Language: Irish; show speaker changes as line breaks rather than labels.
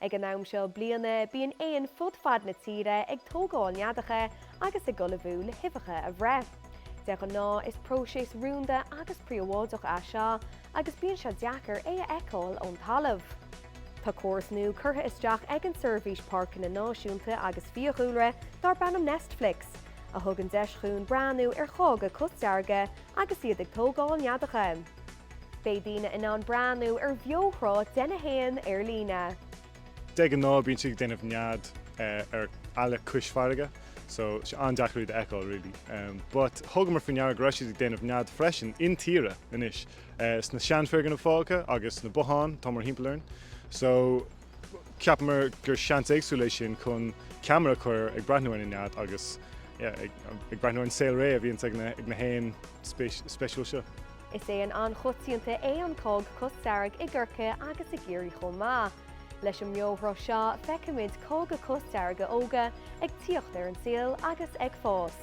Ag an am seo bliana bíonn éin fud fad na tíre ag tógáil neadacha agus ag ullmhú le huibheacha a bhreith. De ghnáth is próiseas rúnda agus príobháideach é seo agus bíonn sé deacair é a fheiceáil ón talamh. Tá córas nua curtha isteach ag an tSeirbhís Páirceanna Náisiúnta agus Fiadhúlra darb ainm Nestflix, a thugann deis dhúinn breathnú ar chága cosdearga agus iad ag tógáil neadacha. Beidh daoine in ann breathnú ar bheoshruth de na héin ar líne.
De ghnáth bíonn siad ag déanamh nead ar eala cois farraige so sé an-deacair iad a fheiceáil really. But thugamar faoi ndeara go raibh siad ag déanamh nead freisin intíre anois sna seanfhoirgnimh fágtha agus sna botháin atá mórthimpeall orainn. So Cheapamar gur seans éagsúil é sin chun ceamara a chur ag breathnú ar na nead agus yeah, ag, ag breathnú ar an saolré a bhíonns ag na, ag na héin speisiúil seo.
Is éan an-choitianta é an cág cosdearg i gCorcaigh agus i gCiarraí chomh maith. Leis an mbeoshruth seo feicfimid cága cosdearga óga ag tíocht ar an saol agus ag fás.